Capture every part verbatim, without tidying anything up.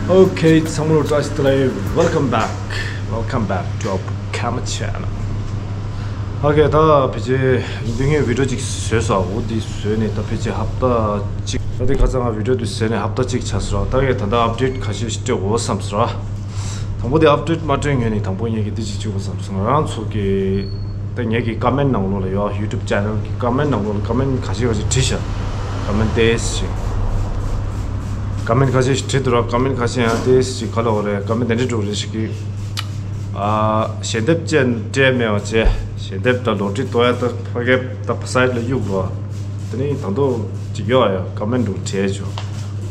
Okay, ཚང་མ་ལ་བཀྲ་ཤིས་བདེ་ལེགས། Welcome back. Welcome back to our Kama channel. Okay, ད་ཕལ་ཆེར་འདི་ངས་བི་ཌིའོ་ཅིག་བཟོས་སོང་། འོ་འདི་བཟོས་ནས་ད་ཕལ་ཆེར་ཧབ་ཏ་གཅིག་ད་འདི་ཁ་སང་ང་བི་ཌིའོ་འདི་བཟོས་ནས་ཧབ་ཏ་གཅིག་ཆགས་སོང་ར། ད་ངས་ད་ལྟ་ཨབ་ཌེཊ་ཁ་ཤས་ཤིག་སྤྲད་དགོས་བསམ་སོང་ར། དང་པོ་འདི་ཨབ་ཌེཊ་མ་སྤྲད་སྔོན་ནས་དང་པོ་ངས་ཀྱི་འདི་ཅིག་བྱེད་དགོས་བསམ་སོང་། ང་རང་ཚོ་གི་ད་ངས་ཀྱི་ཀོ་མེན་ཊི་ནང་ལོགས་ལ་ཡོད། ཡུ་ཊུབ་ཆེ་ནལ་གི་ཀོ་མེན་ཊི་ནང་ལོགས་ལ་ཀོ་མེན་ཊི་ཁ་ཤས་ཁ་ཤས་བྲིས་ཤག་ཀོ་མེན་ཊི་ཏོག་ཙམ་ཞིག་ཀོ་མེན་ཊི་ཁ་ཤས་ཤིག་བྲིས་འདུག་ར། ཀོ་མེན་ཊི་ཁ་ཤས་ཡང་ཏོག་ཙམ་ཞིག་ག་ལབ་དགོས་རེད། ཀོ་མེན་ཊི་དེ་འདྲ་འདྲ་བོ་རེ་ཞིག་གིས། ཨ། ཞལ་འདེབས་ཅན་སྤྲད་མེད་པ་བྱས། ཞལ་འདེབས་དང་ལོ་ཊི་གཏོང་ཡ་ད་ཕ་གི་ད་ཕ་སའིཌ་ལ་གཡུག་རོགས། དེ་ནས་ད་དུང་ཅིག་ཡོད་ཡ། ཀོ་མེན་ཊི་འདྲ་བྲིས་ཆོག་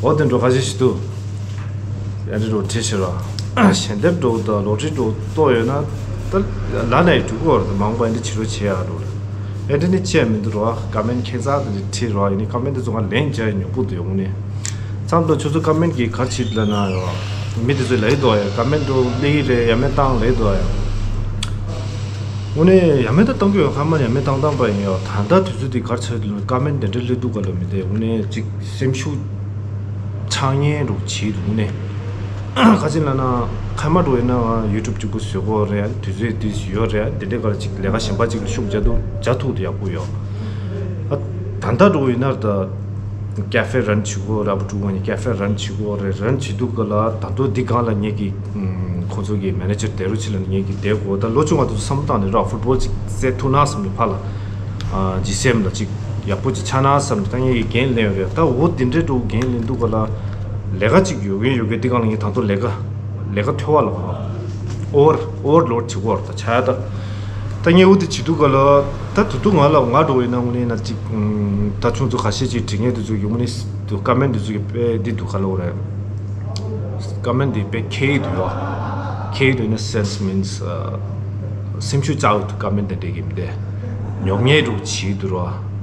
འོ་དེ་འདྲ་ཁ་ཤས་ཤིག་འདུག་ཨ་ནི་འདྲ་བྲིས་ཤི་ར། ཞལ་འདེབས་འདྲ་དང་ལོ་ཊི་འདྲ་གཏོང་ཡོད་ན་ད་ལ་ན་ཡི་འགྲོ་གི་ཡོད་རེད། མང་པོ་ཨ་འདྲ་བྱེད་རོགས་བྱེད་ཡ་འགྲོ་རེད། ཨེ་འདྲ་ནི་བྱས་མི་འདུག་རོགས། ཀོ་མེན་ཊི་ཁྱད་མཚར་དེ་འདྲ་བྲིས་རོགས། ཡིན་ནི་ཀོ་མེན་ཊི་དེ་ཚོ་ང་ལན་རྒྱག་ཡ་ཉོབ་པོ་འདུག་ཡོང་ནི། མཚམས་དང་ཁྱོད་ཚོ་ཀོ་མེན་ཊི་གིས་ག་རེ་བྱེད་ལབ་ན་ཡོད། མི་དེ་ཚོས་ལབ་ཀྱི་འདུག་ཡ། ཀོ་མེན་ཊི་འདྲ་སླེབས་ཀྱི་རེད། ཡ་མེད་བཏང་ལབ་ཀྱི་འདུག་ཡ། དངོས་གནས་ཡ་མེད་ད་བཏང་གི་ཡོད། ཁ་མ་ཡ་མེད་བཏང་བཏང་པ་ཡིན་ཡ། ད་ལྟ་དུས་ཚོད་འདི་ག་རེ་ཆགས་འདུག་ན་ཀོ་མེན་ཊི་འདི་འདྲ་སླེབས་འདུག་ག་ལབ། མི་དེ་དངོས་གནས་ཅིག་སེམས་ཤུགས་ཆག་ཉེན་འདྲ་བྱེད་འདུག་དངོས་གནས། ག་ཅི་ལབ་ན་ཁ་མ་འདྲ་ཡིན་ན་ང་ཡུ་ཊུབ་གཅིག་པུ་བཟོ་གི་ཡོད་རེད། དུས་ཚོད་འདི་ཡོད་རེད། འདི་འདྲའི་ག་རེ་ཅིག་ལས་ཀ་གཞན་པ་ཅིག་ལ་ཤུགས་རྒྱག་འདུག་རྒྱག་ཐུབ་དུ་ཡག་པོ་ཡོད། ཨ། ད་ལྟ་འདྲ་ཡིན་ན་ད། ཀ་ཧྥེ་རན་བྱེད་དགོས་རེད། ཨ་བུ་ཕྲུག་ངོས་ནས་ཀ་ཧྥེ་རན་བྱེད་དགོས་རེད། རན་བྱེད་དུས་སྐབས་ལ་ད་དུང་འདི་སྒང་ལ་ངེད་ཀྱི་ཁོང་ཚོ་གི་མེ་ནེ་ཇར་དེ་རུ་ཕྱི་ལ་ངེད་ཀྱི་བསྡད་དགོས། ད་ལོ་ཆུང་བ་དེ་ཚོ་བསམ་བློ་བཏང་ནས་ར་ཕུཊ་བོལ་ཅིག་རྩེད་ཐུབ་ན་བསམ་ནས་ཕར་ལ་ཇི་སི་ཨེམ་ལ་ཅིག་ཡག་པོ་ཅིག་ཆགས་ན་བསམ་ནས་ད་ངེད་ཀྱི་འགན་ལེན་ཡོད་རེད། ད་འོ་དེ་འདྲའི་འདྲ་འགན་ལེན་དུས་སྐབས་ལ་ལས་ཀ་ཅིག་ཡོད་མཁན་ཡོད་མཁན་འདི་སྒང་ལ་ངས་ད་དུང་ལས་ཀ་ལས་ཀ་ཐོལ་བ་ལ་ཨོ་ཝར་ཨོ་ཝར་ལོཌ་བྱེད་དགོས་རེད། ད་ཆ་ཡ་ད། ད་ངས་འོ་དེ་བྱེད་དུས་སྐབས་ལ་ད་དུ་དུ་ང་ལ་ང་འདྲ་བོ་ཡིན་ན་དངོས་གནས་ན་ཅིག་ད་ཁྱོད་ཚོ་ཁ་ཤས་ཅིག་འབྲི་མཁན་དེ་ཚོ་གི་དངོས་གནས་དུ་ཀོ་མེན་ཊི་དེ་ཚོ་གི་དཔེ་འདི་འདུག་ག་ལབ་དགོས་རེད། ཀོ་མེན་ཊི་དེ་དཔེ་ཁེ་ཡི་འདུག་ཡ། ཁེ་ཡི་འདུག་ན་སེན་སི་མིན་སི་སེམས་ཤུགས་བཅག་འདུག་ཀོ་མེན་ཊི་དེ་འདྲ་གི་མི་དེ་ཉོབ་ཉེས་འདྲ་བོ་བྱེད་འདུག་ར།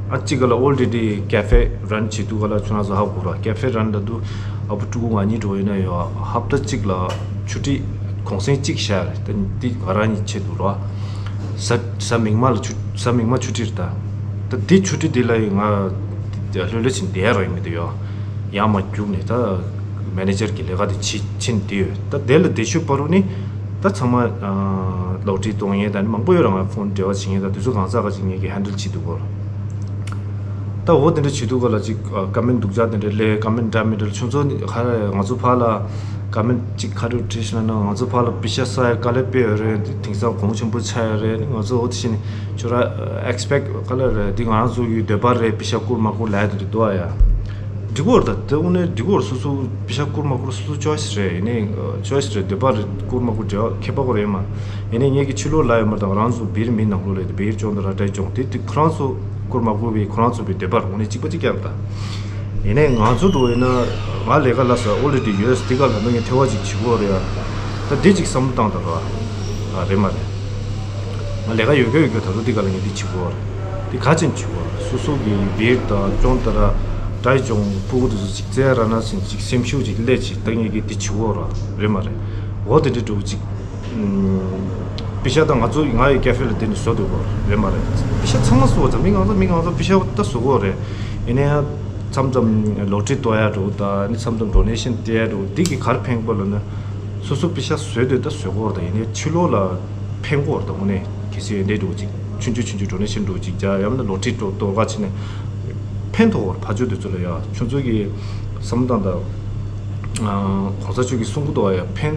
ཨ་གཅིག་ག་ལ་ཨོལ་རེ་ཌི་ཀ་ཧྥེ་རན་བྱེད་དུས་སྐབས་ལ་ཁྱོད་རང་ཚོ་ཧ་གོ་ར། ཀ་ཧྥེ་རན་ད་དུ་ཨ་བུ་ཕྲུ་གུ་ང་གཉིས་འདྲ་བོ་ཡིན་ན་ཡོད། ཧབ་ཏ་གཅིག་ལ་ཆུ་ཊི་གུང་སེང་གཅིག་བཞག་རེད། ད་འདི་ང་རང་གཉིས་ཆེད་དུ་ར། གཟའ་གཟའ་མིག་དམར་ལ་ཆུ་གཟའ་མིག་དམར་ཆུ་ཊི་རེད་ད། ད་འདི་ཆུ་ཊི་འདི་ལ་ཡི་ང་ལྷོད་ལྷོད་བྱས་བསྡད་ཡ་རང་ཡིན་མི་འདུག་ཡ། ཡར་མར་རྒྱུགས་ནས་ད་མེ་ནེ་ཇར་གྱི་ལས་ཀ་དེ་བྱེད་ཕྱིན་བསྡད་ཡོད། ད་དེ་ལ་བསྡད་ཤུལ་བར་དུ་ནི་ད་ཚང་མ་ལོ་ཊི་གཏོང་མཁན་ད་ནི་མང་པོ་ཡོད་ར། ང་ཕོན་འབྲེལ་བ་བྱེད་མཁན་ད་དུས་ཚོད་གང་ཚ་ག་ཅིག་ངེད་ཀྱིས་ཧན་ཌལ་བྱེད་འདུག་གོ། ད་འོ་དེ་འདྲ་བྱེད་དུས་སྐབས་ལ་ཅིག་ཀོ་མེན་ཊི་སྡུག་ཅག་དེ་འདྲ་སླེབས། ཀོ་མེན་ཊི་འདྲ་མི་འདྲ་ཁྱོད་ཚོ་ནི་ཧ་ང་ཚོ་ཕར་ལ་ཀོ་མེན་ཊི་ཅིག་ག་རེ་བྲིས་ཤག་ན་ང་ཚོ་ཕར་ལ་པེ་ཤ་ཟ་ཡ་དཀའ་ལས་དཔེ་ཡོད་རེད། དེང་སང་གོང་ཆེན་པོ་ཆགས་ཡོད་རེད། ང་ཚོ་འོ་དེ་བཞིན་ཁྱོད་ར་ཨེག་སི་པེག་ག་ལ་རེད། འདི་ང་རང་ཚོ་གི་འདོད་པ་རེད། པེ་ཤ་བསྐུར་མ་བསྐུར་ལབ་ཡ་དེ་འདྲ་འདུག་ཨ་ཡ། འགྲིག་གི་རེད་ད། དེ་དངོས་གནས་འགྲིག་གི་རེད། སོ་སོ་པེ་ཤ་བསྐུར་མ་བསྐུར་སོ་སོ་ཅོའི་སི་རེད། ཡིན་ནའི་ཅོའི་སི་རེད། འདོད་པ་རེད། བསྐུར་མ་བསྐུར་འབྲེལ་བ་ཁྱད་པར་ག་རེ་ཡོད་མ་རེད། ཡིན་ནའི་ངེད་ཀྱི་ཕྱི་ལོགས་ལ་ཡོད་མ་རེད། ད་ང་རང་ཚོ་བིར་མི་ནང་ལོགས་ལ་ཡོད་དེ་བིར་ཅོང་དང་ར་ཏའི་ཅོང་དེ་དེ་ཁོ་རང་ཚོ་བསྐུར་མ་བསྐུར་བའི་ཁོ་རང་ཚོ་བའི་འདོད་པ་རེད། དངོས་གནས་གཅིག་པ་གཅིག་རྐྱང་རེད་ད། ཡིན་ནའི་ང་ཚོ་འགྲོ་ཡིན་ན་ང་ལས་ཀ་ལ་ས་ཨོ་ལེ་ཌི་ཡོད། དེ་ག་ལ་ནང་ངས་ཐེ་བ་ཅིག་བྱེད་དགོས་རེད་ཡ། ད་དེ་ཅིག་བསམ་བློ་བཏང་དང་ར། ཨ་རེད་མ་རེད། ང་ལས་ཀ་ཡོད་རྒྱུ་ཡོད་རྒྱུ་ད་དུང་འདི་ག་ལ་ངས་འདི་བྱེད་དགོས་རེད། འདི་ག་ཅིག་བྱེད་དགོས་རེད། སོ་སོ་གི་བིར་དང་ཅོང་ཏ་ར་ཏའི་ཅོང་ཕྲུ་གུ་དེ་ཚོ་ཅིག་བཙལ་ར་ན་ཟིན་ཅིག་སེམས་ཤུགས་ཅིག་སླེབས་ཅིག་ད་ངས་ཀྱི་འདི་བྱེད་དགོས་རེད། རེད་མ་རེད། འོ་དེ་འདྲ་འདྲ་བོ་ཅིག་ཨུམ། པེ་ཤ་ད་ང་ཚོ་ང་ཡི་ཀ་ཧྥེ་ལ་དེ་ནི་བཟོ་འདུག་གོ། རེད་མ་རེད། པེ་ཤ་ཚང་མ་བཟོ་བ་ད་མི་གང་ཚ་མི་གང་ཚ་པེ་ཤ་ད་བཟོ་གོ་རེད། ཡིན་ན་ཡང་མཚམས་མཚམས་ལོ་ཊི་གཏོང་ཡ་འདྲ་བོ་ད་ནི་མཚམས་མཚམས་ཌོ་ནེ་ཤན་སྤྲད་ཡ་འདྲ་བོ་འདི་གི་ག་རེ་ཕན་གོ་ལབ་ན། སོ་སོ་པེ་ཤ་བཟོས་འདོད་ད་བཟོ་གོ་རེད། ད་ཡིན་ནའི་ཕྱི་ལོགས་ལ་ཕན་གོ་རེད། ད་དངོས་གནས་གལ་སྲིད་ཡོན་ཏན་འདྲ་བོ་ཅིག་ཆུང་ཆུང་ཆུང་ཆུང་ཌོ་ནེ་ཤན་འདྲ་བོ་ཅིག་རྒྱག་ཡང་ན་ལོ་ཊི་གཏོང་གཏོང་ག་བྱས་ནས་ཕན་ཐོགས་པར་ཕ་ཆོས་དེ་ཚོ་ལ་ཡ་ཁྱོད་ཚོ་གི་བསམ་བློ་བཏང་དང་། གོང་ས་མཆོག་གིས་གསུང་གི་འདུག་ཡ། ཕན་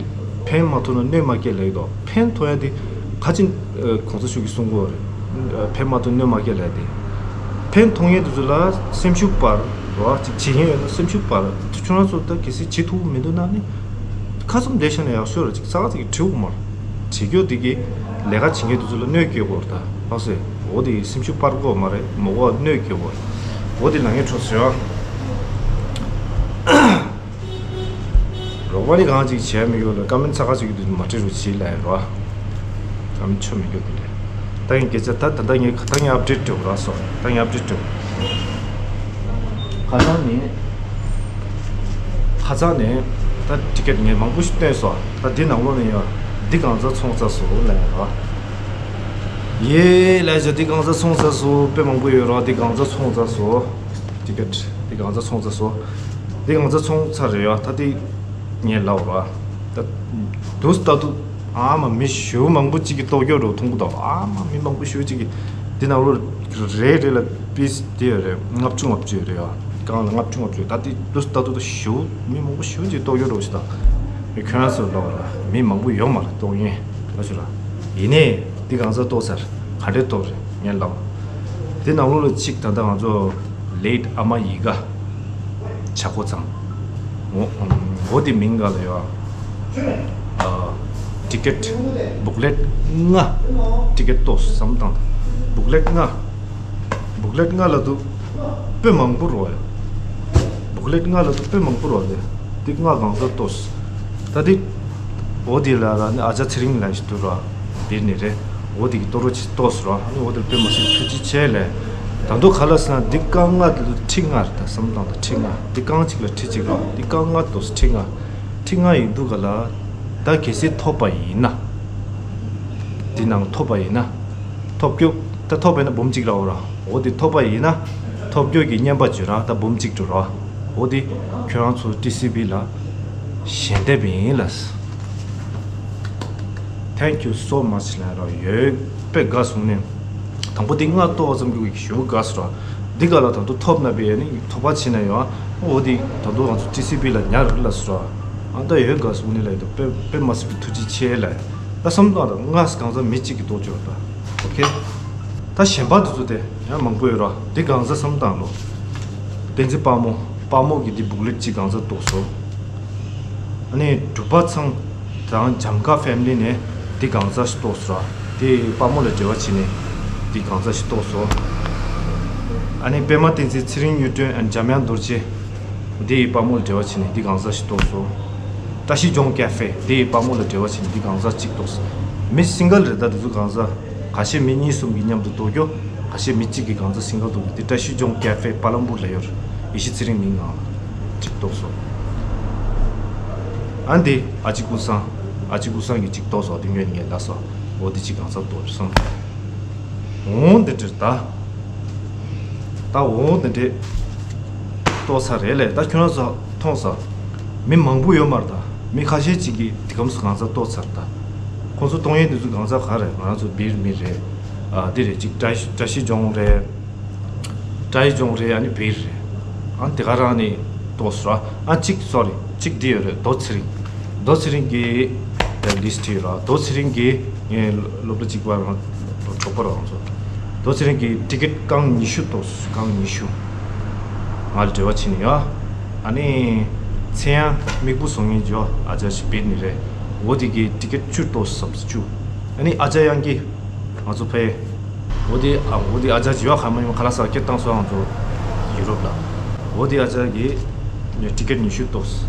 ཕན་མ་ཐོགས་ན་གནོད་མ་སྐྱེལ་ལབ་ཀྱི་འདུག་ཕན་ཐོགས་ཡ་དེ་ག་ཅིག་གོང་ས་མཆོག་གིས་གསུང་གི་རེད། ཕན་མ་ཐོགས་གནོད་མ་སྐྱེལ་ལབ་ཡ་དེ། ཕན་ཐོགས་མཁན་དེ་ཚོ་ལ་སེམས་ཤུགས་སྤར་རོགས། ཅིག་བྱེད་མཁན་ཡོད་ན་སེམས་ཤུགས་སྤར། ཁྱོད་རང་ཚོ་ད་གལ་སྲིད་བྱེད་ཐུབ་མི་འདུག་ན་ནི་ཁ་ཙམ་བསྡད་ཤག་ན་ཡག་ཤོས་རེད། ཅིག་ས་ཆ་ཅིག་བྲིས་འོང་མར། བྱེད་རྒྱུ་དེ་གི་ལས་ཀ་བྱེད་མཁན་དེ་ཚོ་ལ་གནོད་སྐྱེལ་དགོས་རེད་ད། ལགས་སེ། འོ་དེ་སེམས་ཤུགས་སྤར་དགོས་མ་རེད། མོ་གོ་གནོད་སྐྱེལ་དགོས་རེད། འོ་དེ་ལ་ངས་ཁྲོ་ཟེར་བ། རོགས་པ་ནི་གང་ཅིག་བྱས་མི་ཡོད་ལ་ཀ་མེན་ཚ་ཁ་ཅིག་དུ་མ་བྲིས་རུ་བྱེད་ལ་ཡིན་རོ། ཀ་མེན་ཆོ་མི་རྒྱུ་དེ་རེད། ད་ཡིན་སྐད་ཆ་ད་ད་ད་ངས་ད་ངས་ཨབ་ཌེཊ་སྤྲད་ར་སོང་། ད་ངས་ཨབ་ཌེཊ་སྤྲད། ཁ་སང་ནས་ཁ་སང་ནས་ད་ཊི་ཀེ་ཊི་ངས་མང་པོ་ཞིག་བཏོན་སོང་། ད་འདི་ནང་ལོགས་ནས་ཡང་འདི་གང་ཚ་ཚོང་ཚ་སོ་ལ་ཡིན་རོ། ཡེ་ལས་ཅ་འདི་གང་ཚ་ཚོང་ཚ་སོ་དཔེ་མང་པོ་ཡོད་རོ། འདི་གང་ཚ་ཚོང་ཚ་སོ། ཊི་ཀེ་ཊི་འདི་གང་ཚ་ཚོང་ཚ་སོ། འདི་གང་ཚ་ཚོང་ཚ་རེད་ཡ། ད་འདི་ ངས་ལབ་ར། ད་དུས་ད་དུ་ཨ་མ་མི་ཞེ་པོ་མང་པོ་གཅིག་གིས་ལྟོ་ཅོག་འདྲ་མཐོང་གི་འདུག་ཨ་མ་མི་མང་པོ་ཞེ་པོ་གཅིག་གིས་འདི་ནང་ལོགས་རེ་རེ་ལ་པིས་དེ་ཡོད་རེད། ལྔ་བཅུ་ལྔ་བཅུ་ཡོད་རེད་ཡ། རྐང་ལ་ལྔ་བཅུ་ལྔ་བཅུ་ཡོད། ད་དེ་དུས་ད་དུ་ད་ཞེ་པོ་མི་མང་པོ་ཞེ་པོ་གཅིག་ལྟོ་ཅོག་འདྲ་ཞིག་དང་། མི་ཁྱོད་རང་ཚོར་ལབ་ར། མི་མང་པོ་ཡོད་མ་རེད་ལྟོ་མཁན། ལབ་ཞུ་ར། ཡིན་ནའི་འདི་གང་ཚ་ལྟོ་ཚར། ག་འདྲས་ལྟོ་རེད་ངས་ལབ། དེ་ནང་ལོགས་ལ་གཅིག་ད་ལྟ་ང་ཚོ་ལེ་ཊི་ཨ་མ་ཡི་ག་ཆ་ཁོ་ཚང་། འོ་འོ་དེ་མིང་ག་ལ་ཡོད་ཨ། ཊི་ཀེ་ཊི་བུག་ལེཊ་ལྔ། ཊི་ཀེ་ཊི་ལྟོས་བསམ་བཏང་། བུག་ལེཊ་ལྔ། བུག་ལེཊ་ལྔ་ལ་དུ་དཔེ་མང་པོ་རོ་ཡ། བུག་ལེཊ་ལྔ་ལ་དུ་དཔེ་མང་པོ་རོ་ཡ། དེ་ལྔ་གང་ཚ་ལྟོས། ད་དེ་འོ་དེ་ལ་ར་ནི་ཨ་ཅག་ཚེ་རིང་ལ་ཞིག་ཏུ་ར། འདིར་ནི་རེད། འོ་དེ་གི་ལྟོ་རོ་ཆེ་ལྟོས་ར། ཨ་ནི་འོ་དེར་དཔེ་མ་སྲིད་ཐུགས་རྗེ་ཆེ་ལས། ད་དུ་ག་ལ་ཟེར་ན་འདི་རྐང་ལྔ་དེ་ལ་ཁྲི་ལྔ་རེད། ད་བསམ་བཏང་ད་ཁྲི་ལྔ། འདི་རྐང་གཅིག་ལ་ཁྲི་གཅིག་ར། འདི་རྐང་ལྔ་ལྟོས་ཁྲི་ལྔ། ཁྲི་ལྔ་ཡིན་དུས་ག་ལ། ད་གལ་སྲིད་ཐོབ་པ་ཡིན་ན། འདི་ནང་ཐོབ་པ་ཡིན་ན། ཐོབ་རྒྱུ། ད་ཐོབ་པ་ཡིན་ན་འབུམ་གཅིག་ར་འོ་ར། འོ་དེ་ཐོབ་པ་ཡིན་ན། ཐོབ་རྒྱུ་གི་བསྙེན་པ་བྱོས་ར། ད་འབུམ་གཅིག་འགྲོ་ར། འོ་དེ་ཁྱོད་རང་ཚོ་ཊི་སི་བི་ལ་ཞལ་འདེབས་ཡིན་ལ། Thank you so much ལ་ར་ཡོད་པའི་དགའ་སོང་ནས། དང་པོ་དེ་ལྔ་ལྟོ་བ་ཙམ་གྱི་ཞུ་དགའ་སོ་ར། འདི་ག་ལ་ད་དུ་ཐོབ་ན་པའི་ནི་ཐོབ་པ་ཕྱིན་ན་ཡོད་ཨ། འོ་དེ་ད་དུ་ང་ཚོ་ཊི་སི་བི་ལ་ཉར་ལ་སོ་ར། ཨ་ད་ཡོད་དགའ་སོང་ནས་ལ་ཡོད་དཔེ་དཔེ་མ་སྲིད་པའི་ཐུགས་རྗེ་ཆེ་ལ། ད་བསམ་བཏང་ད་ལྔ་གང་ཟག་མི་གཅིག་གི་ལྟོ་ཅོག་ད། ཨོ་ཁེ། ད་གཞན་པ་དེ་ཚོ་དེ་ཡང་མང་པོ་ཡོད་ར། འདི་གང་ཟག་བསམ་བཏང་ལོ། བསྟན་འཛིན་དཔལ་མོ། དཔལ་མོ་གི་འདི་བུག་ལེཊ་གཅིག་གང་ཟག་ལྟོས་སོ། ཨ་ནི་གྲུབ་པ་ཚང་དང་འཇམ་དཀར་ཕེ་མི་ལི་ནས་འདི་གང་ཟག་ཞིག་ལྟོས་སོ་ར། འདི་དཔལ་མོ་ལ་འབྲེལ་བ་བྱས་ནས་འདི་གང་ཟག་ཞིག་ལྟོས་སོ། ཨ་ནི་པད་མ་བསྟན་འཛིན་ཚེ་རིང་གཡུ་སྒྲོན་ཨན་འཇམ་དབྱངས་རྡོ་རྗེ། འདི་ཡི་དཔལ་མོ་ལ་འབྲེལ་བ་བྱས་ནས་འདི་གང་ཟག་ཞིག་ལྟོས་སོ། བཀྲ་ཤིས་ལྗོངས་ཀེ་ཧྥེ། འདི་ཡི་དཔལ་མོ་ལ་འབྲེལ་བ་བྱས་ནས་འདི་གང་ཟག་གཅིག་ལྟོས་སོ། མི་སིང་གལ་རེད་ད་འདི་ཚོ་གང་ཟག་ཁ་ཤས་མི་གཉིས་གསུམ་གྱི་མཉམ་དུ་ལྟོ་རྒྱུ། ཁ་ཤས་མི་གཅིག་གི་གང་ཟག་སིང་གལ་ལྟོ་རྒྱུ་འདི་བཀྲ་ཤིས་ལྗོངས་ཀེ་ཧྥེ་པ་ལམ་པུར་ལ་ཡོད། ཡེ་ཤེས་ཚེ་རིང་མིང་ངང་གཅིག་ལྟོས་སོ། ཨ་འདི་ཨ་ཅེ་ཀུན་བཟང་། ཨ་ཅེ་ཀུན་བཟང་གིས་གཅིག་ལྟོས་སོ། འདི་ངས་ངས་ལ་སོ། འོ་འདི་གཅིག་གང་ཟག་ལྟོས་སོང་། འོང་འདི་འདྲ་ད། ད་འོང་འདི་འདྲ་ལྟོས་ས་རེད་ལས། ད་ཁྱོད་རང་ཚོ་མཐོང་ས། མི་མང་པོ་ཡོད་མ་རེད་ད། མི་ཁ་ཤས་ཅིག་གིས་དེ་གམ་སུ་གང་ཟག་ལྟོས་ཚར་ད། ཁོང་ཚོ་གཏོང་ཡས་འདི་ཚོ་གང་ཟག་ག་རེད། ང་རང་ཚོ་བིར་མི་རེད། ཨ་འདི་རེད་ཅིག་བཀྲ་ཤིས་བཀྲ་ཤིས་ལྗོངས་རེད། བཀྲ་ཤིས་ལྗོངས་རེད། ཨ་ནི་བིར་རེད། ཨ་དེ་ག་རང་ནི་ལྟོས་སོ་ར། ཨ་གཅིག་སོ་རི་གཅིག་འདི་ཡོད་རེད། རྡོ་ཚེ་རིང་། རྡོ་ཚེ་རིང་གི་ལིས་ཊི་ཡོད་ར། རྡོ་ཚེ་རིང་གི་ངའི་སློབ་གྲྭ་གཅིག་པ་རང་གྲོགས་པོ་རང་ཚོ། རྡོ་ཚེ་རིང་གི་ཊི་ཀེ་ཊི་རྐང་ཉི་ཤུ་ལྟོས་སོ། རྐང་ཉི་ཤུ། ང་ལ་འབྲེལ་བ་བྱས་ནས་ཡོད། ཨ་ནི་ཚེ་དབྱངས་མིག་བུ་བཟང་ངན་ཇོ་ཨ་ཅག་ཞིག་བིར་ནི་རེད། འོ་དེ་གི་ཊི་ཀེ་ཊི་བཅུ་ལྟོས་སོ། བཅུ། ཨ་ནི་ཨ་ཅག་དབྱངས་སྐྱིད། ང་ཚོ་ཕེ། འོ་དེ་ཨ་འོ་དེ་ཨ་ཅག་ཇི་བ་ཁ་མ་ཡིན་ཁ་ལག་ཟ་སྐྱེ་བཏང་སོང་ང་ཚོ་ཡུ་རོབ་ལ། འོ་དེ་ཨ་ཅག་གིས་ཊི་ཀེ་ཊི་ཉི་ཤུ་ལྟོས།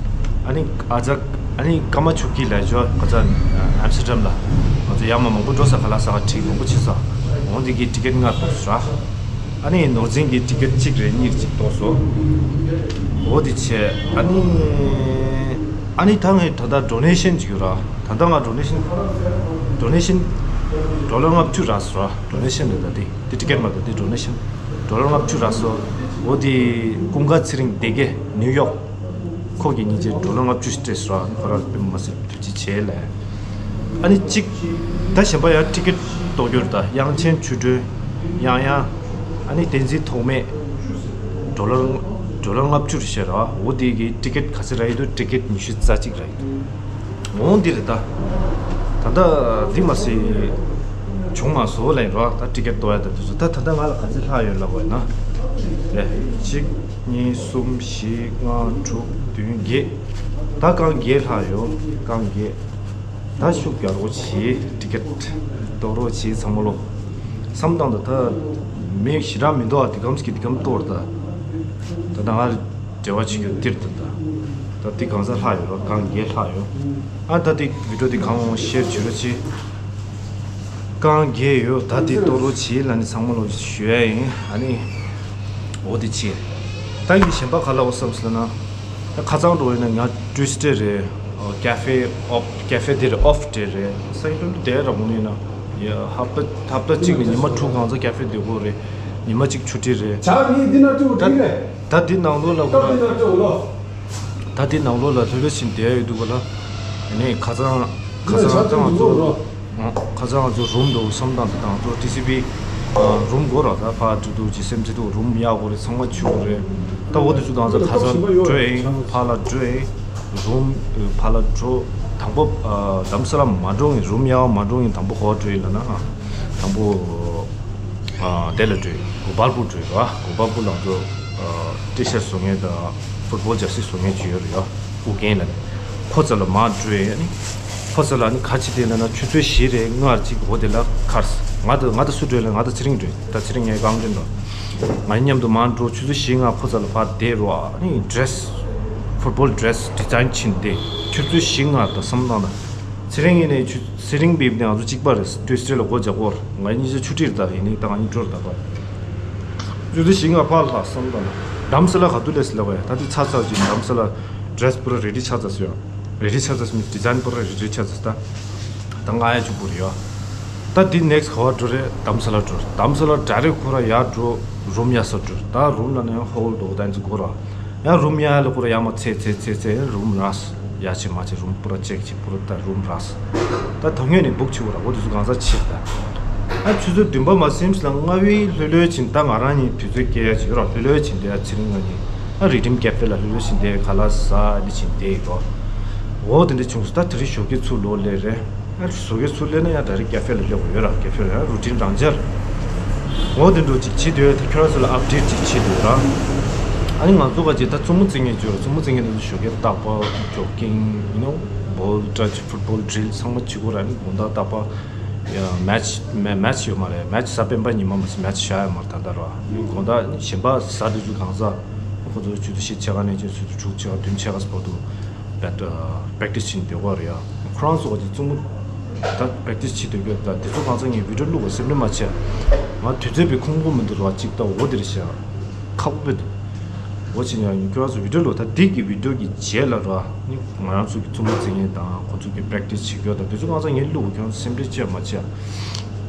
ཨ་ནི་ཨ་ཅག་ཨ་ནི་ཀ་མ་ཆུ་ཀི་ལ་ཇོ་ཁ་ཚ་ཨམ་སི་ཊར་ཌམ་ལ། ང་ཚོ་ཡར་མར་མང་པོ་འགྲོ་ས་ཁ་ལག་ཟ་ཁ་ཁྲིག་མང་པོ་ཕྱིན་ས། འོ་དེ་གི་ཊི་ཀེ་ཊི་ལྔ་ལྟོས་ར། ཨ་ནི་ནོར་འཛིན་གྱི་ཊི་ཀེ་ཊི་གཅིག་རེ་གཉིས་གཅིག་ལྟོས་སོ། འོ་དེ་བྱས་ཨ་ནི། ཨ་ནི་ད་ངས་ད་ལྟ་ཌོ་ནེ་ཤན་ཅིག་ཡོད་ར། ད་ལྟ་ང་ཌོ་ནེ་ཤན། ཌོ་ནེ་ཤན། ཌོ་ལར་ལྔ་བཅུ་རག་སོང་ར། ཌོ་ནེ་ཤན་རེད་ད་དེ། དེ་ཊི་ཀེ་ཊི་མ་གཏོགས་དེ་ཌོ་ནེ་ཤན། ཌོ་ལར་ལྔ་བཅུ་རག་སོང་། འོ་དེ་ཀུན་དགའ་ཚེ་རིང་སྡེ་དགེ་ནིའུ་ཡོག་ཁོ་གི་སྙིང་རྗེ་ཌོ་ལར་ལྔ་བཅུ་ཞིག་སྤྲད་སོང་ར། ཁོ་རང་དཔེ་མ་སྲིད་ཐུགས་རྗེ་ཆེ་ལས། ཨ་ནི་གཅིག་ད་གཞན་པ་ཡང་ཊི་ཀེ་ཊི་ལྟོ་རྒྱུར་ད་དབྱངས་ཅན་ཆོས་སྒྲོན། ཡང་ཡང་། ཨ་ནི་བསྟན་འཛིན་ཐོགས་མེད། ཌོ་ལར་ཌོ་ལར་ལྔ་བཅུ་རེ་བཤད་ར། འོ་དེ་གི་ཊི་ཀེ་ཊི་ག་ཚོད་རག་ཡོད་དུ་ཊི་ཀེ་ཊི་ཉི་ཤུ་རྩ་གཅིག་རག་ཡོད་དུ། འོང་འདི་རེད་ད། ད་ལྟ་འདི་མ་ཟད་བྱུང་མ་སོང་ལན་ར། ད་ཊི་ཀེ་ཊི་ལྟོ་ཡ་ད་དུས་ཚོད་ད་ད་ལྟ་ང་ལ་ག་ཚོད་ལྷག་ཡོད་ལབ་པ་ཡིན་ན། རེད་གཅིག་གཉིས། གསུམ། བཞི། ལྔ། དྲུག་བདུན། བརྒྱད། ད་རྐང་བརྒྱད་ལྷག་ཡོད། རྐང་བརྒྱད། ད་ཤུགས་རྒྱག་རོགས་བྱེད། ཊི་ཀེ་ཊི་གཏོར་རོགས་བྱེད་ཚང་མ་ལོ། བསམ་སྟངས་ད་ད་མི་ཞེ་དྲག་མི་འདུག་ཨ། དེ་གམ་ཞིག་གི་དེ་གམ་གཏོར་ད། ད་ད་ང་འབྲེལ་བ་བྱེད་རྒྱུ་འདིར་ད་ད། ད་དེ་གང་ས་ལྷག་ཡོད་རོགས། རྐང་བརྒྱད་ལྷག་ཡོད། ཨ་ད་དེ་བི་ཌིའོ་དེ་གང་འོང་ཤེར་བྱེད་རོགས་བྱེད། རྐང་བརྒྱད་ཡོད། ད་དེ་གཏོར་རོགས་བྱེད་ལ་ནི་ཚང་མ་ལོ་ཞུ་ཡ་ཡིན། ཨ་ནི་འོ་དེ་བྱེད། ད་ཡིན་གཞན་པ་ག་ལ་འོ་བསམ་སོང་ན། ད་ཁ་ཚང་འགྲོ་ཡིན་ན་ང་ཊུས་ཌེ་རེད། ཨོ་ཀེ་ཧྥེ་ཨོཕ་ཀེ་ཧྥེ་དེ་རེད། ཨོཕ་ཌེ་རེད། སང་ཉིན་དེ་ར་མོ་ནི་ན་ཡ་ཧབ་ཏ་ཧབ་ཏ་གཅིག་ནས་ཉི་མ་དྲུག་གང་ཚ་ཀེ་ཧྥེ་སྡོད་དགོས་རེད། ཉི་མ་གཅིག་ཆུ་ཊི་རེད། ཇ་མི་འདི་ན་ཅུ་ད་འགྲིག་རེད། ད་འདི་ནང་ལོགས་ལ་སྐབས་འདི་ན་ཅུ་ལོ། ད་དེ་ནང་ལོགས་ལ་ལྷོད་ལྷོད་བྱས་བསྡད་ཡོད་འདུག་ག་ལ། ཨ་ནི་ཁ་སང་ཁ་སང་ད་ང་ཚོ་ཁ་སང་ང་ཚོ་རུམ་འདུག་བསམ་སྟངས་དེ་དང་ང་ཚོ་ཊི་སི་བི་རུམ་དགོས་ར། ད་ཕར་འགྲོ་འདུག་ཅེས་སེམས་ཅི་འདུག་རུམ་གཡར་དགོས་རེད། ཚང་མ་ཆུ་དགོས་རེད། ད་འོ་དེ་ཚོ་དང་ཚ་ཁ་སང་འགྲོ་ཡིན། ཕར་ལ་འགྲོ་ཡིན། རུམ་ཕར་ལ་འགྲོ། དང་པོ་རྡ་རམ་ས་ལ་མ་འགྲོ་ཡིན། རུམ་གཡར་མ་འགྲོ་ཡིན། དང་པོ་ག་པར་འགྲོ་ཡིན་ལབ་ན། དང་པོ་དེ་ལ་འགྲོ་ཡིན། གོ་པལ་པུར་འགྲོ་ཡིན་ར། གོ་པལ་པུར་ལ་ང་ཚོ་ཊི་ཤར་བཟོ་མཁན་དང་ཕུཊ་བོལ་ཇར་སི་བཟོ་མཁན་ཅིག་ཡོད་རེད་ཡ། ཨུ་རྒྱན་ལབ་ནས། ཁོ་ཚོ་ལ་མར་འགྲོ་ཡིན། ཨ་ནི་ཁོ་ཚོ་ལ་ནི་ག་རེ་བྱེད་དེ་ལབ་ན། ཆུ་ཚོད་བཞི་རེ་སྔར་ཅིག་འོ་དེ་ལ་ཁར་ང་དང་ང་དང་སུ་འགྲོ་ལབ་ན། ང་དང་ཚེ་རིང་འགྲོ་ཡིན། ད་ཚེ་རིང་ངའི་རྐང་འདྲེན་འགྲོ། ང་མཉམ་དུ་མར་འགྲོ། ཆུ་ཚོད་བཞི་སྔར་ཁོ་ཚོ་ལ་ཕར་བསྡད་རོགས། ཨ་ནི་ཌི་རེ་སི་ཕུཊ་བོལ་ཌི་རེ་སི་ཌི་ཛའིན་བྱིན་ཏེ་ཆུ་ཚོད་བཞི་སྔར་ད་བསམ་བློ་བཏང་ན། ཚེ་རིང་ངས་ནས་ཆུ་ཚེ་རིང་འབིབ་ནས་ང་ཚོ་གཅིག་པ་རེད། ཊུས་ཌེ་ལ་སྒོ་རྒྱག་གོ་ར། ང་གཉིས་ཆ་ཆུ་ཊི་རེད། ད་ཡིན་ནི་ད་ང་གཉིས་འགྲོ་ར། ད་པ་ཆུ་ཚོད་བཞི་སྔར་ཕར་ལྷག་བསམ་བཏང་ན། རྡ་རམ་ས་ལ་ག་དུས་སླེབས་ཟེར་ལབ་པ་ཡ། ད་དེ་ཚར་ཚར་ཅིག་རྡ་རམ་ས་ལ་ཌི་རེ་སི་པུ་ར་རེ་ཌི་ཆགས་ཚར་སོང་ཡ། རེ་ཌི་ཆགས་ཚར་སོང་མིན་ཌི་ཛའིན་པུ་ར་རེ་ཌི་ཆགས་ཚར་སོང་། ད་ད་ང་ཡ་ཆུ་པུ་རེད་ཡ། ད་དེ་ནེག་སི་ཊི་ག་པར་འགྲོ་རེད། རྡ་རམ་ས་ལ་འགྲོ། རྡ་རམ་ས་ལ་ཌའི་རེག་ཁོ་ར་ཡར་འགྲོ། རུམ་གཡར་ས་འགྲོ། ད་རུམ་ལབ་ན་ཡང་ཧོལ་འདྲ་བོ་ད་འདི་ཚོ་དགོས་ར། ཡང་རུམ་གཡར་ལ་ཁོ་ར་ཡར་མར་འཚོལ་འཚོལ་འཚོལ་འཚོལ་ཡང་རུམ་རག་སོང་། ཡ་ཆེ་མ་ཆེ་རུམ་པུ་ར་ཅེག་བྱས་པུ་ར་ད་རུམ་རག་སོང་། ད་ཐོག་ཉིད་ནས་བུག་བྱེད་དགོས་ར། འོ་དེ་ཚོ་གང་ཟག་ཕྱིར་ད། ཨ་ཆུ་ཚོད་བདུན་པ་མ་ཟིན་ཙམ་ལ་ང་བས་ལྷོད་ལྷོད་བྱས་ནས། ད་ང་རང་གཉིས་དུས་ཚོད་སྐྱེལ་ཡ་ཅིག་ཡོད་ར། ལྷོད་ལྷོད་བྱས་ནས་ད་ཚེ་རིང་ང་གཉིས་ཨ་རི་ཌིམ་ཀེ་ཕེ་ལ་ལྷོད་ལྷོད་བྱས་ནས་ཁ་ལག་ཟ་འདི་བྱས་ནས་བསྡད་ཡོད་ར། འོ་དེ་འདྲ་བྱུང་སོང་། ད་དེ་རིང་ཞོགས་ཀས་ཚུར་ལོག་སླེབས་རེད། ཨ་ཞོགས་ཀས་ཚུར་སླེབས་ན་ཡང་ཌའི་རེག་ཀེ་ཕེ་ལ་སླེབས་དགོས་ཡོད་ར། ཀེ་ཕེ་ལ་ཡང་རུ་ཊིན་རང་འཇགས་རེད། འོ་དེ་འདྲ་ཅིག་བྱེད་འདོད་ཡོད། ད་ཁྱོད་རང་ཚོ་ལ་ཨབ་ཌེཊ་ཅིག་བྱེད་འདོད་ར། ཨ་ནི་ང་ཚོ་ག་ཅིག་ད་རྩེད་མོ་རྩེ་མཁན་ཅིག་ཡོད་ར། རྩེད་མོ་རྩེ་མཁན་དེ་ཚོ་ཞོགས་ཀས་རྟག་པར་ཇོག་གིང་ཡུ་ནོ་བོལ་ཊ་ཅི་ཕུཊ་བོལ་ཌྲིལ་ཚང་མ་བྱེད་དགོས་ར། ཨ་ནི་དགོང་དག་རྟག་པར་ཡ་མེ་ཆི་མེ་མེ་ཆི་ཡོད་མ་རེད། མེ་ཆི་གཟའ་སྤེན་པ་ཉི་མ་མ་ཟད་མེ་ཆི་བཞག་ཡོད་མ་རེད་ད་ལྟ་ར། ཨ་ནི་དགོང་དག་ཨ་ནི་གཞན་པ་གཟའ་དེ་ཚོ་གང་ཟག་ཁོ་ཚོ་ཆུ་ཚོད་བཞི་ཕྱེད་ཀ་ནས་ཆུ་ཚོད་དྲུག་ཕྱེད་ཀ་བདུན་ཕྱེད་ཀ་བར་དུ་པེག་པེག་ཊི་སི་བྱེད་འདོད་ཀྱི་རེད་ཡ། ཁོ་རང་ཚོ་ག་ཅིག་རྩེད་མོ་ད་པེག་པེག་ཊི་སི་བྱེད་འདོད་ཀྱི་ད་དེ་ཚོ་གང་ཚང་ངས་བི་ཌིའོ་བླུགས་པ་སེམས་ཁྲལ་མ་བྱེད། ང་དུས་ཚོད་པའི་ཁོམ་ཁོམ་མི་འདུག་ར། གཅིག་ད་འོ་དེ་རེད་ཤག་ཁག་པོ་དཔེ་འདུག་འོ་ཅི་ཡང་ཁྱོད་རང་ཚོ་བི་ཌིའོ་བླུགས། ད་འདི་གི་བི་ཌིའོ་གི་རྗེས་ལ་ར་ནི་ང་རང་ཚོ་གི་རྩེད་མོ་རྩེ་མཁན་དང་ཁོ་ཚོ་གི་པེག་པེག་ཊི་སི་བྱེད་རྒྱུ་དང་དེ་ཚོ་གང་ཚང་ངས་བླུགས། ཁྱོད་རང་ཚོ་སེམས་ཁྲལ་བྱེད་མ་བྱེད།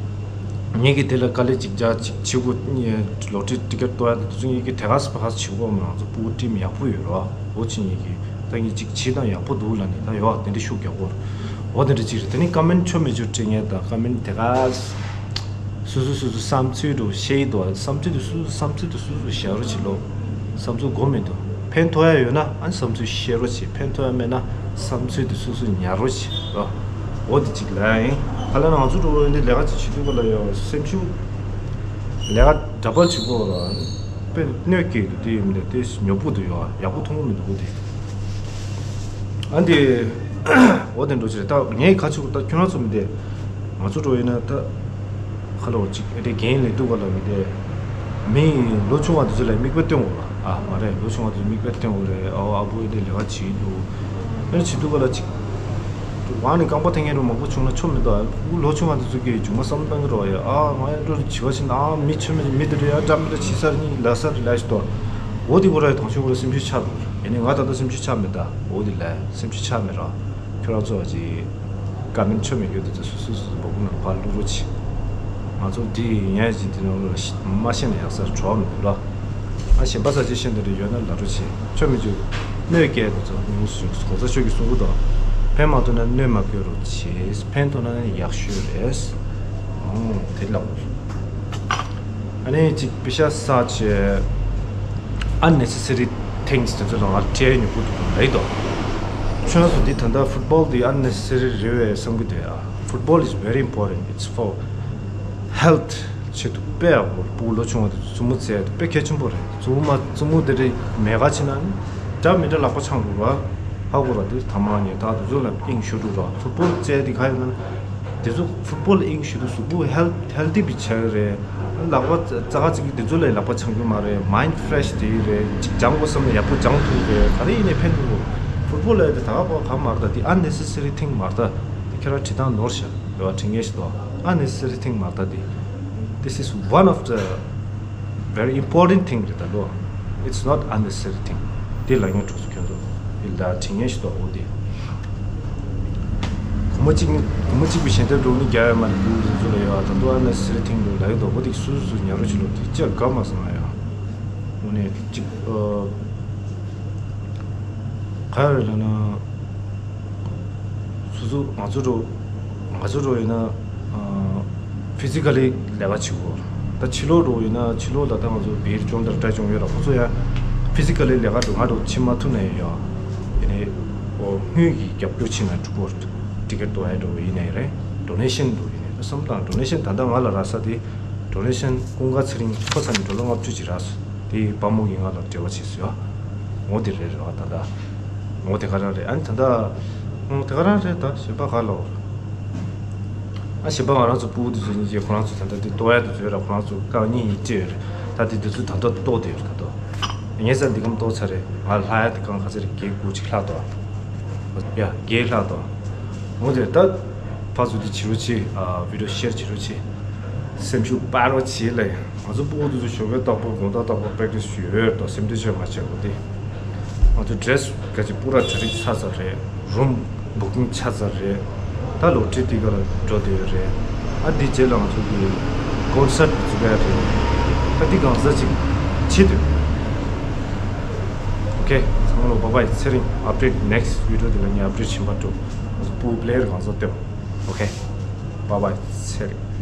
ངེད་ཀྱིས་དེ་ལ་དཀའ་ལས་ཅིག་རྒྱག་ཅིག་བྱེད་དགོས། ལོ་ཊི་རི་ཊི་ཀེ་ཊི་གཏོང་ཡ་དང་དེ་ཚོ་ངེད་ཀྱིས་དེ་ག་ས་ཕ་ག་ས་བྱེད་དགོས་མ། ང་ཚོ་སྤུ་གུ་ཊིམ་ཡག་པོ་ཡོད་ར། འོ་ཅི་ངེད་ཀྱིས་ད་ངས་ཅིག་བྱེད་སྟངས་ཡག་པོ་འདུག་ལབ་ནས་ད་ཡོད་དེ་འདྲ་ཤུགས་རྒྱག་དགོས་ར། འོ་དེ་འདྲ་ཅིག་རེད། དེ་ནས་ཀོ་མེན་ཊི་ཆོ་མེད་ཆོ་བྲིས་མཁན་དང་ཀོ་མེན་ཊི་དེ་ག་ས་སོ་སོ་སོ་སོ་བསམ་ཚུལ་འདྲ་བཤད་ཡི་འདུག་བསམ་ཚུལ་དེ་སོ་སོ་བསམ་ཚུལ་དེ་སོ་སོ་བཤད་རོགས་བྱེད་ལོ། བསམ་ཚུལ་དགོས་མི་འདུག་ཕན་ཐོགས་ཡ་ཡོད་ན་ཨ་ནི་བསམ་ཚུལ་བཤད་རོགས་བྱེད། ཕན་ཐོགས་ཡ་མེད་ན་བསམ་ཚུལ་དེ་སོ་སོ་ཉར་རོགས་བྱེད་རོ། འོ་དེ་གཅིག་ལབ་ཡ་ཡིན། ད་ལྟ་ང་ཚོ་འགྲོ་བ་འདི་ལས་ཀ་ཅིག་བྱེད་དུས་སྐབས་ལ་ཡ་སེམས་ཤུགས་ལས་ཀ་འདྲ་པར་བྱེད་དགོས་ར། དཔེ་གནོད་སྐྱེལ་འདུག་དེ་ཡིན་མིན་དེ་ཉོབ་པོ་འདུག་ཡ། ཡག་པོ་མཐོང་གི་མི་འདུག་འོ་དེ། ཨ་འདི་འོ་དེ་འགྲོ་ཆེ་རེད། ད་ངས་ཁ་ཆུ་ད་ཁྱོད་རང་ཚོ་མི་དེ་ང་ཚོ་འགྲོ་ཡིན་ན་ད་ཁ་ལོ་ཅིག་ཨེ་དེ་རྒན་ལས་འདུག་ག་ལ་མི་དེ་མི་ལོ་ཆུང་བ་དེ་ཚོ་ལ་མིག་དཔེ་སྟོན་དགོས་ལ། ཨ་མ་རེད། ལོ་ཆུང་བ་དེ་ཚོ་མིག་དཔེ་སྟོན་དགོས་རེད། ཨ་ཨ་བུ་ཨེ་དེ་ལས་ཀ་བྱེད་འདུག་ཨེ་བྱེད་འདུག་ག་ལ་ཅིག་ཝང་ནས་རྐང་པ་འཐེན་མཁན་རུ་མང་པོ་བྱུང་ན་ཆོ་མི་འདུག་ཨ་ལོ་ཆུང་བ་དེ་ཚོ་གིས་མཇུག་མ་བསམ་བཏང་གི་རོགས་ཡ། ཨ་ང་ཨེ་འགྲོ་བྱི་བ་ཕྱིན་ཨ་མི་ཆོ་མི་མི་དེ་རེད་ཡ། འདྲ་མི་འདྲ་བྱེད་ས་རེད་ལ་ས་རེད་ལ་ཞིག་ཏོ། འོ་དེ་གོ་ར་ཡ་དང་ཆུང་གོ་ར་སེམས་ཤུགས་ཆག་འདུག་ཨེ་ནི་ང་ད་ལྟ་སེམས་ཤུགས་ཆག་མེད་ད། འོ་དེ་ལ་སེམས་ཤུགས་ཆག་མེད་ར། ཁྱོད་རང་ཚོ་ཅིག་ཀ་མེན་ཆོ་མེད་རྒྱུ་དེ་ཚོ་སོ་སོ་སོ་སོ་སྦུག་ནང་ཕར་བླུག་རོགས་བྱེད། ང་ཚོ་འདི་ཡིན་ཡ་ཅིག་དེ་ནང་ལ་མ་ཤེས་ན་ཡག་ས་གྲོགས་མི་འདུག་ལ། ཨ་གཞན་པ་ས་ཆ་ཤེས་འདི་རེ་ཡོད་ན་ལབ་རོགས་བྱེད། ཆོ་མེད་རྒྱུ་གནོད་སྐྱེལ་དེ་ཚོ་ཉུང་སུ་གོང་ས་མཆོག་གིས་གསུང་གི་འདུག་ཕན་མ་ཐོགས་ན་གནོད་མ་སྐྱེལ་རོགས་བྱེད། ཕན་ཐོགས་ན་ཡག་ཤོས་རེད། ཨོ་དེ་ལབ། ཨ་ནི་ཅིག་པེ་ཤ་ས་ཆེ་unnecessary things དེ་ཚོ་ལ་ང་ཁྲེལ་ཉོ་གི་འདུག་དང་ལེགས་དོ། ཁྱོད་ཚོ་འདི་ད་ལྟ་ཕུཊ་བོལ་འདི་unnecessary རེད་བས་བསམ་གི་འདུག་ཨ། Football is very important. It's for health ཆེད་དུ་དཔེ་ཡག་པོ། སྤུ་གུ་ལོ་ཆུང་བ་དེ་ཚོ་རྩེད་མོ་རྩེ་ཡ་དེ་དཔེ་གལ་ཆེན་པོ་རེད། རྩེད་མོ་མ་རྩེད་མོ་དེ་རེད་མེད་ག་ཕྱིན་ན་ནི་འདྲ་མི་འདྲ་ལག་པ་འཆང་འགྲོ་ར། ཧ་གོ་ར། དེ་ཐ་མག་ཉལ་ཐག་དེ་ཚོ་ལ་དབྱིངས་ཞུགས་འགྲོ་ར། ཕུཊ་བོལ་རྩེ་ཡ་དེ་ག་ཡིན་ན་ནི། དེ་ཚོ་ཕུཊ་བོལ་དབྱིངས་ཞུགས་དུས་གཟུགས་པོ་ཧེལ་ཧེལ་ཐི་བི་ཆགས་ཀྱི་རེད། ལག་པ་རྩ་ཁ་ཅིག་དེ་ཚོ་ལ་ལག་པ་འཆང་རྒྱུ་མ་རེད། མའིན་ཌི་ཕི་རེ་ཤི་དེ་རེད། ཅིག་སྦྱང་དགོས་བསམ་ན་ཡག་པོ་སྦྱང་ཐུབ་རེད། ག་རེ་ཡིན་ནའི་ཕན་ཐོགས། ཕུཊ་བོལ་ལ་དེ་ད་ག་པ་ག་མ་རེད་ད། དེ་unnecessary thing མ་རེད་ད། དེ་ཁྱེད་རང་བྲིས་སྟངས་ནོར་ཤག་རེད་བ། དྲི་ངན་ཞིག་འདུག unnecessary thing མ་རེད་ད། དེ་this is one of the very important thing རེད་ད་ལོ། It's not unnecessary thing. དེ་ལ་ངས་གྲོགས་སུ་ཁྱོད་ཚོ་དེ་ལ་དྲི་ངན་ཞིག་འདུག་འོ་དེ། གོང་མ་གཅིག་གོང་མ་གཅིག་པའི་ཞལ་འདེབས་འགྲོ་ནི་རྒྱ་ཡ་མ་ནི་ལུག་རིགས་ཚོ་ལ་ཡ་ད་དུང་ཨ་ན་སི་རི་ཐིང་ལུག་ལ་ཡོད་དོ། འོ་དེ་སུ་སུ་སུ་ཉར་རོ་ཆི་ལོ་དེ་ཅག་དགའ་མ་སོང་ང་ཡ། འོ་ནས་གཅིག་ཨ། ག་རེ་ལབ་ན། སོ་སོ་ང་ཚོ་འགྲོ། ང་ཚོ་འགྲོ་ཡིན་ན། ཕི་ཟི་ཀ་ལི་ལས་ཀ་བྱེད་དགོས། ད་ཕྱི་ལོགས་འགྲོ་ཡིན་ན་ཕྱི་ལོགས་ལ་ད་ང་ཚོ་བིར་སྐྱོང་དང་སྐྲ་སྐྱོང་ཡོད་ར། ཁོ་ཚོ་ཡང་ཕི་ཟི་ཀ་ལི་ལས་ཀ་འགྲོ་ང་འགྲོ་བྱེད་མ་ཐུབ་ན་ཡང་ཡོད། ཡིན་ནའི་འོ་དངུལ་གྱི་རྒྱབ་སྐྱོར་བྱེད་ན་འགྲོ་དགོས། ཊི་ཀེ་ཊི་གཏོང་ཡ་འགྲོ་ཡིན་ནའི་རེད། ཌོ་ནེ་ཤན་འགྲོ་ཡིན་ནའི་ད་བསམ་བློ་བཏང་ཌོ་ནེ་ཤན་ད་ལྟ་ང་ལ་རག་ས་དེ། ཌོ་ནེ་ཤན་ཀུན་དགའ་ཚེ་རིང་ཁོ་ཚ་ནས་ཌོ་ལར་ལྔ་བཅུ་ཅིག་རག་སོང་། དེ་ཡི་དཔའ་མོ་གིས་ང་ལ་འབྲེལ་བ་བྱས་སོང་ཡ། ངོ་དེ་རེད་རེད་བ་ད་ལྟ། ངོ་དེ་ག་རང་རེད། ཨ་ནི་ད་ལྟ་ངོ་དེ་ག་རང་རེད། ད་གཞན་པ་ག་ལ་འོ། ཨ་གཞན་པ་ང་རང་ཚོ་སྤུ་གུ་དེ་ཚོ་གཉིས་ཀྱིས་ཁོ་རང་ཚོ་ད་ལྟ་དེ་ལྟོ་ཡ་དེ་ཚོ་ཡོད་ར། ཁོ་རང་ཚོ་རྐང་གཉིས་ཡིན་ཅི་ཡོད་རེད། ད་དེ་དེ་ཚོ་ད་ལྟ་ལྟོ་དེ་ཡོད་རེད། ད་ལྟོ་ངས་ས་འདི་གམ་ལྟོ་ཚར་རེད། ང་ལྷག་ཡ་དེ་གང་ག་ཚོད་རེད། བརྒྱད་དགུ་ཅིག་ལྷག་ཏོ། ཡ་བརྒྱད་ལྷག་ཏོ། ངོ་དེ་ད་ཕ་ཚོ་དེ་བྱེད་རོགས་བྱེད། ཨ་བི་ཌི་ཡོ་ཤེར་བྱེད་རོགས་བྱེད། སེམས་ཤུགས་སྤར་རོགས་བྱེད་ལ་ཡ། ང་ཚོ་སྤུ་གུ་དེ་ཚོ་ཞོགས་པའི་རྟག་པར་དགོང་དག་རྟག་པར་པེག་ཊི་སི་ཞུ་ཡོད་དོ། སེམས་ཁྲལ་བྱེད་མ་བྱེད་གོ་དེ། ང་ཚོ་ཌི་རེ་སི་ག་ཅིག་པུ་ར་གྲ་སྒྲིག་ཚར་ཚར་རེད། རུམ་བུ་ཀིང་ཆགས་ཚར་རེད། ད་ལོ་ཊི་རི་དེ་ག་ལ་འགྲོ་བསྡད་ཡོད་རེད། ཨ་འདི་རྗེས་ལ་ང་ཚོ་གི་ཀོན་སར་ཊི་འཛུགས་ཡ་རེད། ད་འདི་གང་ཟག་ཅིག་བྱེད་འདོད། ཨོ་ཁེ། ཚང་མ་ལ་བཱའི་བཱའི། ཚེ་རིང་ཨབ་ཌེཊ། ནེག་སི་ཊི་བི་ཌི་ཡོ་དེ་ལ་ངས་ཨབ་ཌེཊ་བྱིན་པ་འགྲོ། ང་ཚོ་སྤུ་གུ་པི་ལེ་ཡར་གང་ཟག་སྟོན། ཨོ་ཁེ། བཱའི་བཱའི། ཚེ་རིང་།